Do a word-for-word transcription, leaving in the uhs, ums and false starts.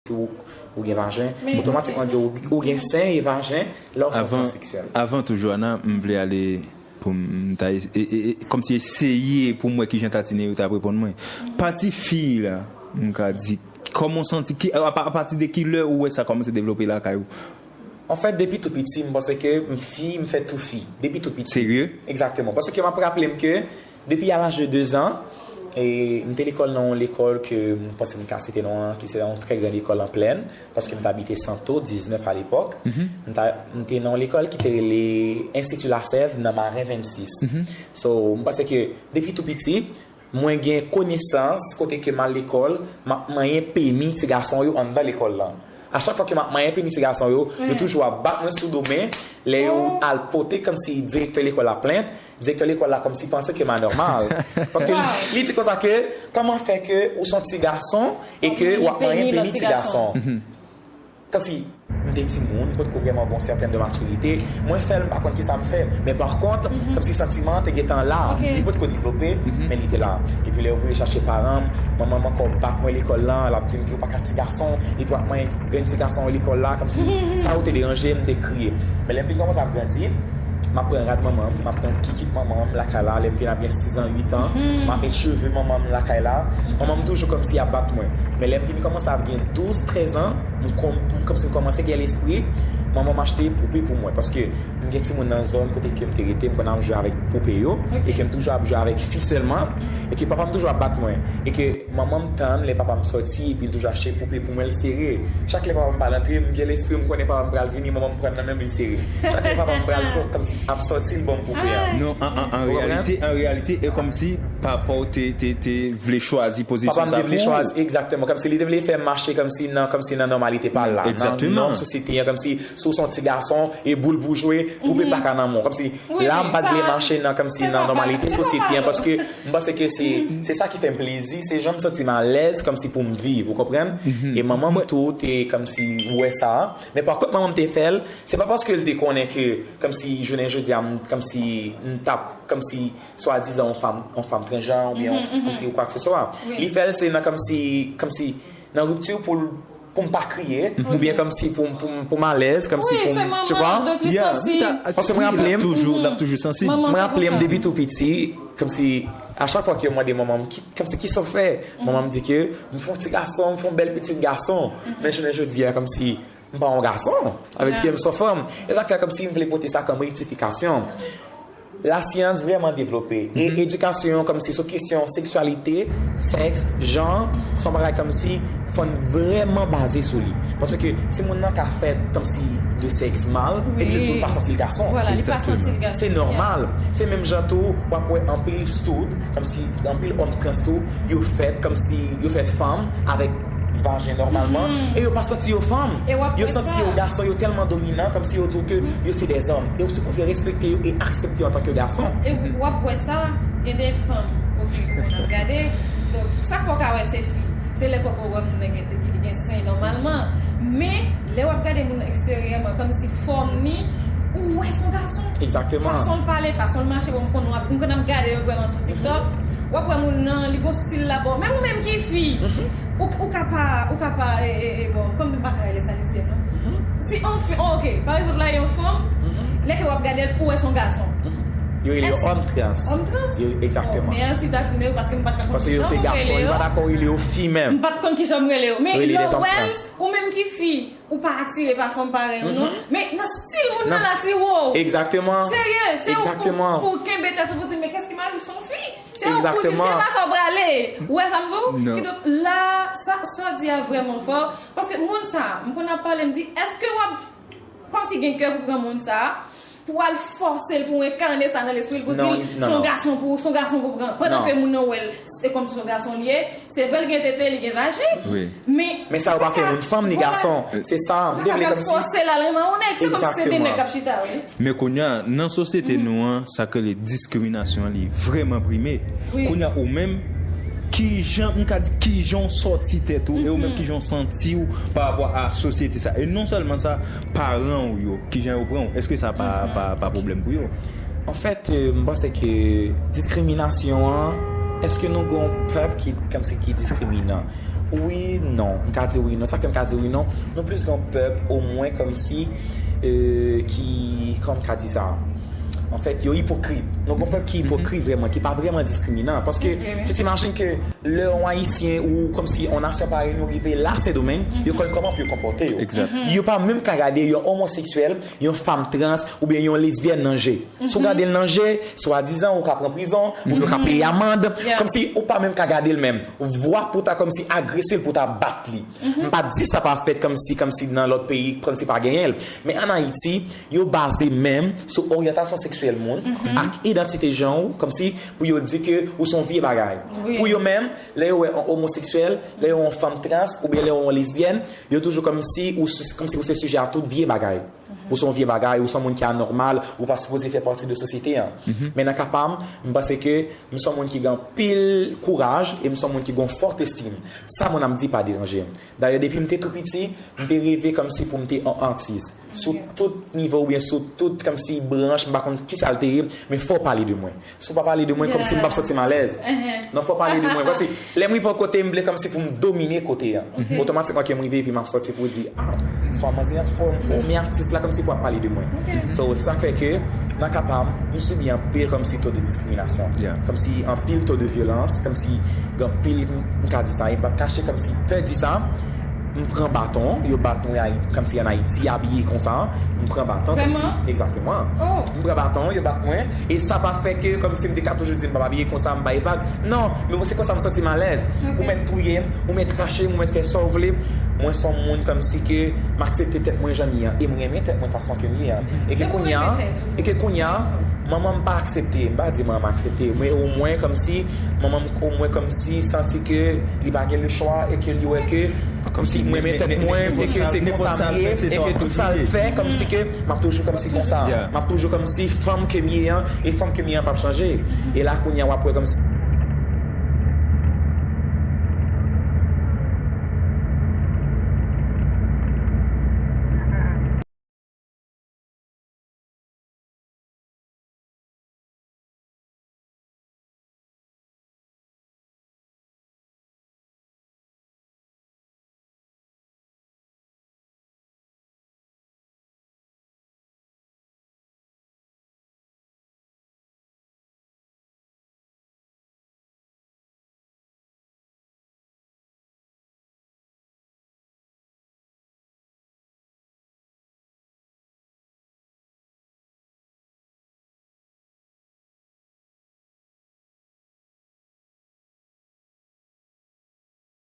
si ou, ou gen vajen, otomatikman ou, ou gen sen e vajen lè w se yon transseksyèl. Avan tou, Joana, m vle ale pou m ta e- e- e- kòmsi eseye pou m wè kijan Tatine yo t ap reponn mwen. Pati fi la, m ka di, kòman w santi, ki, apa- apati de ki lè ou wè sa kòmanse devlope lakay ou? Anfèt, depi tou piti, m panse ke m fi, m fè tou fi. Depi tou piti. Serye? Egzakteman. Paske m ap raple m ke depi a laj de de zan, e, m te lekòl nan yon lekòl ke m panse m ka site non an, ki se yon trè gran lekòl an Plèn, paske m t abite Santo, diznèf a lepòk. M ta- m te nan yon lekòl ki te rele Enstiti Lasèv nan Maren vennsis. So, m panse ke depi tou piti, mwen gen konesans kote ke m al lekòl, m ap manyen peni ti gason yo anndan lekòl lan. A chak fwa ke m ap manyen peni ti gason yo, yo toujou ap bat mwen sou do, men lè yo al pote kòmsi direktè lekòl la plent, direktè lekòl la kòmsi panse ke m anòmal. Paske li, li di konsa ke, kòman fè ke ou se yon ti gason e ke w ap manyen peni ti gason? Kòmsi m te timoun, m potko vrèman gen yon sètèn de matirite. Mwen fè l, m pa konn kisa m fè. Men pa kont, kòmsi santiman an te gentan la. Li potko devlope, men li te la. Epi lè yo voye chache paran m, manman m ankò bat mwen lekòl lan, l ap di m ke ou pa ka ti gason, epi w ap manyen grenn ti gason yo lekòl la, kòmsi sa yo te deranje m, m te kriye. Men lè m vin kòmanse ap grandi, m ap pran rad manman m, m ap pran kikit manman m lakay la, lè m vin ap gen sis an, uit an, m ap met cheve manman m lakay la. Manman m toujou kòmsi ap bat mwen. Men lè m vin kòmanse ap gen douz, trèz an, m kon- m kòmsi m kòmanse gen lespri, manman m achte poupe pou mwen. Paske m gen timoun nan zòn kote ke m te rete, m konn ap jwe avèk poupe yo, e ke m toujou ap jwe avèk fi sèlman, e ke papa m toujou ap bat mwen. E ke manman m tann lè papa m sòti, epi l toujou achte poupe pou mwen, l sere. Chak lè papa m pral antre, m gen lespri, m konnen papa m pral vini, manman m pran nan men m, li sere. Chak lè papa m pral sò- kòmsi ap sòti, l ban m poupe a. Non, an, an, an reyalite, an reyalite, e kòmsi papa w te, te, te vle chwazi pozisyon sa pou ou. Papa m te vle chwazi, egzakteman. Kòmsi li te vle fè m mache kòmsi nan, kòmsi nan nòmalite pa l la. Nan nòm sosyete an, kòmsi si w se yon ti gason, e boul pou jwe, poupe pa ka nan men w. Kòmsi la, m pa t vle mache nan, kòmsi nan nòmalite sosyete an, paske m panse ke se, se sa ki fè m plezi, se jan m santi m alèz, kòmsi pou m viv, ou konprann? E manman m tou te kòmsi wè sa. Men pa kont, manman m te fè l, se pa paske l te konnen ke, kòmsi jounen jodi a, m, kòmsi m t ap, kòmsi swadizan yon fanm, yon fanm transjan, oubyen yon, kòmsi ou kwakseswa. Li fè l, se nan kòmsi, kòmsi nan ripti pou l, pou m pa kriye, oubyen kòmsi pou, pou, pou m alèz, kòmsi pou m, tu vois? Paske mwen raple m, mwen raple m depi tou piti, kòmsi a chak fwa ke yo mande manman m, ki- kòmsi kisa w fè? Manman m di ke m fè yon ti gason, m fè yon bèl pitit gason. Men jounen jodi a, kòmsi m pa yon gason, sa vle di ke m se yon fanm. E sa k fè kòmsi m vle pote sa kòm rektifikasyon. Lasyans vrèman devlope. E edikasyon kòmsi sou kesyon seksyalite, sèks, jan, se yon bagay kòmsi fò n vrèman baze sou li. Paske timoun nan ka fèt kòmsi de sèks mal, epi yo di l pa santi l gason. Vwala, li pa santi l gason. Se nòmal. Se menm jan tou, w ap wè anpil stud, kòmsi anpil òm trans tou, yo fèt kòmsi yo fèt fanm, avèk vajen nòmalman, e yo pa santi yo fanm. Yo santi yo gason, yo tèlman dominan, kòmsi yo di w ke yo se dèzòm. E ou sipoze respekte yo e aksepte yo antanke gason. E w ap wè sa, gen de fanm, oke, pou n ap gade, donk, sa k fè w ka wè se fi, se lè kòman w wè moun nan gen, li gen sen nòmalman. Men, lè w ap gade moun nan eksteryèman, kòmsi fòm ni, ou wè se yon gason. Egzakteman. Fason l pale, fason l mache, bon, m konn, m konn ap gade yo vrèman sou TikTok. W ap wè moun nan, li gon stil la, bon, menm ou menm ki fi, ou, ou ka pa, ou ka pa, e, e, e, bon, kòm m pa ka rele sa lezyèn, non. Si on fi, oh, ok, pa egzanp la, yon fanm, lè ke w ap gade l, ou wè se yon gason. Yo rele yo òm trans. Òm trans? Yo, egzakteman. Bon, men an si Tatine, paske m pa t ka konn kijan pou rele yo. Paske yo se gason, yo pa dakò rele yo fi menm. M pa t konn kijan m rele yo. Men lè w wè l, ou menm ki fi, ou pa atire pa fanm parèy ou, non. Men nan stil moun nan la, ti wo. Egzakteman. Serye, se ou pou, pou kenbe tèt ou, pou di, men kès ki mari m, se yon fi? Se ou pou di, se pa sa w prale. Ou wè sa m di w? Kidonk, la, sa, sa w di a vrèman fò. Paske moun sa, m konn ap pale, m di, èske w ap, kòmsi gen kè pou pran moun sa, pou al fòse l, pou enkane sa nan lespri l, pou di l, se yon gason pou, se yon gason pou pran. Pandan ke moun nan wè l, se kòmsi se yon gason li ye, se vre l gen tete, li gen vajen. Men sa yo pa fè moun fanm ni gason. Se sa, m te vle kòmsi. Fòse l al renmen yon nèg, se kòmsi se de nèg k ap chita, wi. Men kounye a, nan sosyete nou an, sa k rele diskriminasyon an, li vrèman prime. Kounye a, ou menm, kijan, m ka di, kijan w sòti tèt ou, e ou menm, kijan w santi w pa rapò a sosyete sa. E non sèlman sa, paran w yo, kijan yo pran w, èske sa pa, pa, pa pwoblèm pou yo? Anfèt, euh, m panse ke diskriminasyon an, èske nou gen yon pèp ki, kòmsi, ki diskriminan? Wi, non. M ka di wi, non. Sa k fè m ka di wi, non? Nou plis gen yon pèp, omwen, kòmsi, euh, ki, kòman m ka di sa? Anfèt, yo ipokrit. Nou gen yon pèp ki ipokrit vrèman, ki pa vrèman diskriminan. Paske, tu t'imagines que lè yon Ayisyen ou kòmsi yon nasyon parèy nou rive la Sendomeng, yo konn kòman pou yo konpòte yo. Yo pa menm ka gade yon omoseksyèl, yon fanm trans, oubyen yon lesbyèn nan je. Si w gade l nan je, swadizan ou ka pran prizon, oubyen ou ka peye amann, kòmsi ou pa menm ka gade l menm. Vwa pou ta kòmsi agrese l, pou ta bat li. M pa di sa pa fèt kòmsi, kòmsi nan lòt peyi, kòmsi pa genyen l. Men ann Ayiti, yo baze menm sou oryantasyon seksyèl moun ak idantite jan ou, kòmsi pou yo di ke ou se yon vye bagay. Pou yo menm, lè yo wè yon omoseksyèl, lè yo wè yon fanm trans, oubyen lè yo wè yon lesbyèn, yo toujou kòmsi ou, kòmsi ou se sijè a tout vye bagay. Ou se yon vye bagay, ou se yon moun ki anòmal, ou pa sipoze fè pati de sosyete an. Men nan ka pa m, m panse ke m se yon moun ki gen anpil kouraj e m se yon moun ki gen yon fòt estim. Sa moun ap di pa deranje m. Dayè, depi m te tou piti, m te reve kòmsi pou m te yon atis. Sou tout nivo oubyen sou tout kòmsi branch, m pa konn kisa l te ye, men fò w pale de mwen. Si w pa pale de mwen, kòmsi m p ap santi m alèz. Non, fò w pale de mwen. Paske lè m rive yon kote, m vle kòmsi pou m domine kote a. Otomatikman ke m rive epi m ap sòti pou di, ah, swa manzè an fòm, oh, men atis la, kòmsi pou ap pale de mwen. So, sa fè ke, nan ka pa m, m sibi anpil kòmsi to de diskriminasyon. Kòmsi anpil to de vyolans, kòmsi gen anpil, m ka di sa, e m p ap kache, kòmsi pè di sa, m pran baton, yo bat mwen, kòmsi ann Ayiti, abiye konsa, m pran baton, kòmsi, egzakteman. M pran baton, yo bat mwen, e sa pa fè ke, kòmsi m te ka toujou di m p ap abiye konsa, m bay vag. Non, men mwen se konsa m santi m alèz. Ou mèt touye m, ou mèt rache m, ou mèt fè sa w vle. Mwen se yon moun kòmsi ke m aksepte tèt mwen jan m ye an, e m renmen tèt mwen fason ke m ye an. E ke kounye a, e ke kounye a, manman m pa aksepte, m pa di manman m aksepte, men omwen kòmsi, manman m omwen kòmsi santi ke li pa gen le chwa e ke li wè ke kòmsi m renmen tèt mwen, e ke se konsa m ye, e ke tout sa l fè, kòmsi ke m ap toujou kòmsi konsa. M ap toujou kòmsi fanm ke m ye an, e fanm ke m ye an p ap chanje. E la kounye a w ap wè kòmsi